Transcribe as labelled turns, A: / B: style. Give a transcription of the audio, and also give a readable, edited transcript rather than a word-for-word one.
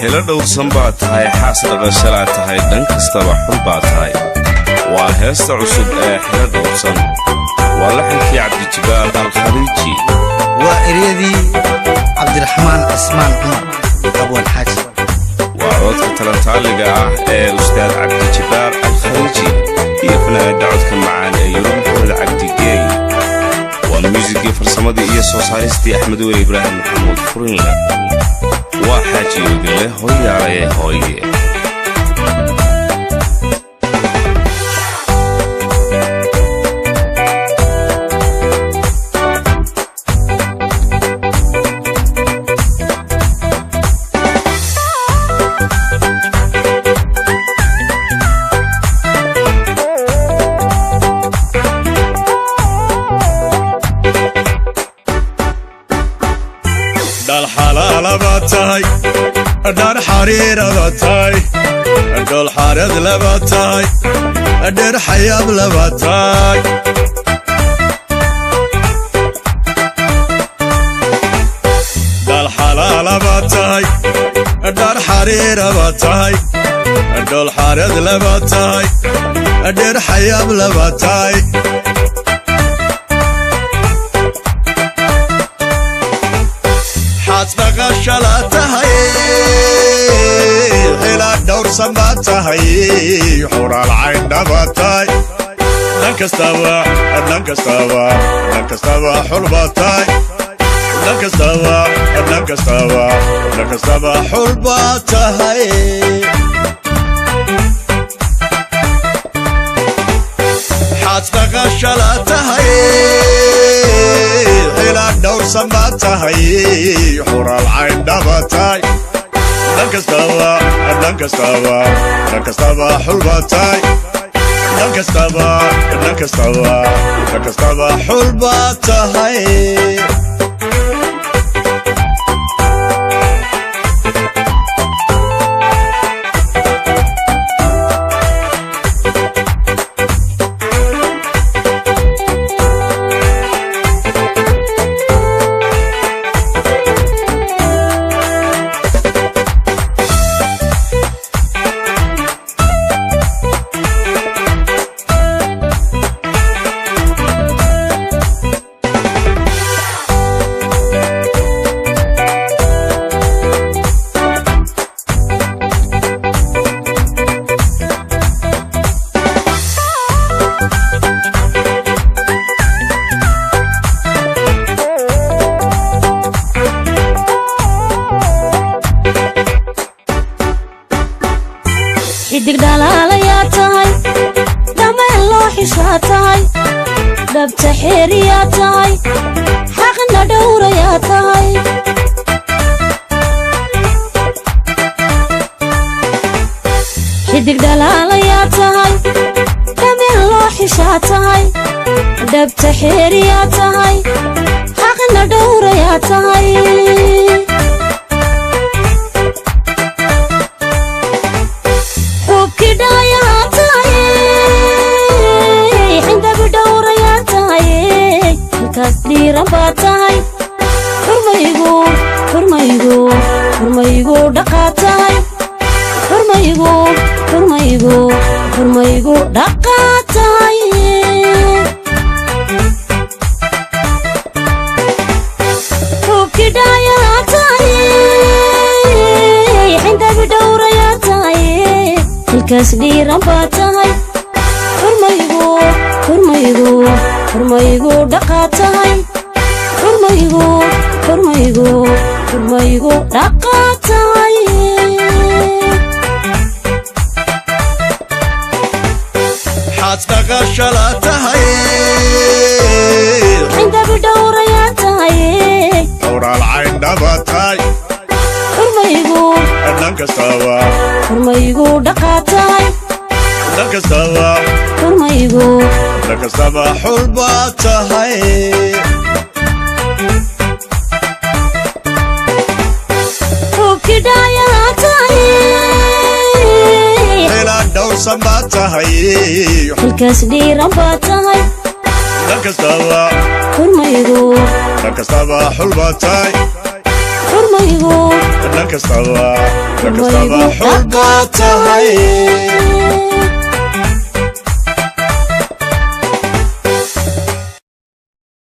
A: Xilo dhowrsan baa tahay, xaas dhaqashalaa tahay, dhan kastaba xul baa tahay. Waa heesta cusub ee Xilo Dhowrsan. Waa laxankii Cabdijibaal Alkhaliiji.
B: Waa eryadii Cabdiraxmaan Cismaan Cumar, Abwaan Xaaji.
A: Waa codka talantaaliga ah ee Ustaad Cabdijibaar Alkhaliiji iyo fanaanada codka macaan ee Yurub Maxamed Cabdigeey. Waa muusigii, farsamadii iyo soo saaristii Axmed Weli Ibraahim Maxamuud Furinle. Waa Xaaji Oodinle hoyaalaye hooye.
C: Dhalxalaalaba tahay, dhaan xariiraba tahay, dhoolxareed laba tahay, dheer xayaab laba tahay. Dhalxalaalaba tahay, dhaan xariiraba tahay, dhoolxareed laba tahay, dheer xayaab laba tahay. Xaasdhaqashala tahay, xilaa dhowrsan baa tahay, xuraal cayndhaba tahay, dhan kastaba, dhan kastaba, dhan kastaba xul baa tahay, dhan kastaba, dhan kastaba, dhan kastaba xul baa tahay. Xaasdhaqashala tahay, xilaa dhowrsan baa tahay, xuraal cayndhaba tahay, dhan kastaba, dhan kastaba, dhan kastaba xul baa tahay, dhan kastaba, dhan kastaba, dhan kastaba xul baa tahay.
D: Xidig dhalaalayaa tahay, dhammaan loo xishaa tahay, dhabta xeeriyaa tahay, xaqna dhowrayaa tahay. Xidig dhalaalayaa tahay, dhammaan loo xishaa tahay, dhabta xeeriyaa tahay, xaqna dhowrayaa tahay. Xubkii dhalayaa tahay, xindabi dhowrayaa tahay, halkaas dhiiran baa tahay, xurmaygu, xurmaygu, xurmaygu dhaqaa tahay, xurmaygu, xurmaygu, xurmaygu dhaqaa tahay. Xubkii dhalayaa tahay, xindabi dhowrayaa tahay, halkaas dhiiran baa tahay, xurmaygu, xurmaygu, xurmaygu dhaqaa tahay, xurmaygu, xurmaygu, xurmaygu dhaqaa tahay.
C: Xaasdhaqashala tahay,
D: Xindabi dhowrayaa tahay,
C: xuraal cayndhaba tahay,
D: xurmaygu,
C: dhan kastaba,
D: xurmaygu dhaqaa tahay,
C: dhan kastaba,
D: xurmaygu,
C: dhan kastaba xul baa tahay.
D: Xubkii dhalayaa tahay,
C: Xilaa dhowrsan baa tahay,
D: halkaas dhiiran baa tahay,
C: dhan kastaba,
D: xurmaygu,
C: dhan kastaba xul baa tahay.
D: Xurmaygu.
C: Dhan kastaba, dhan kastaba xul baa tahay.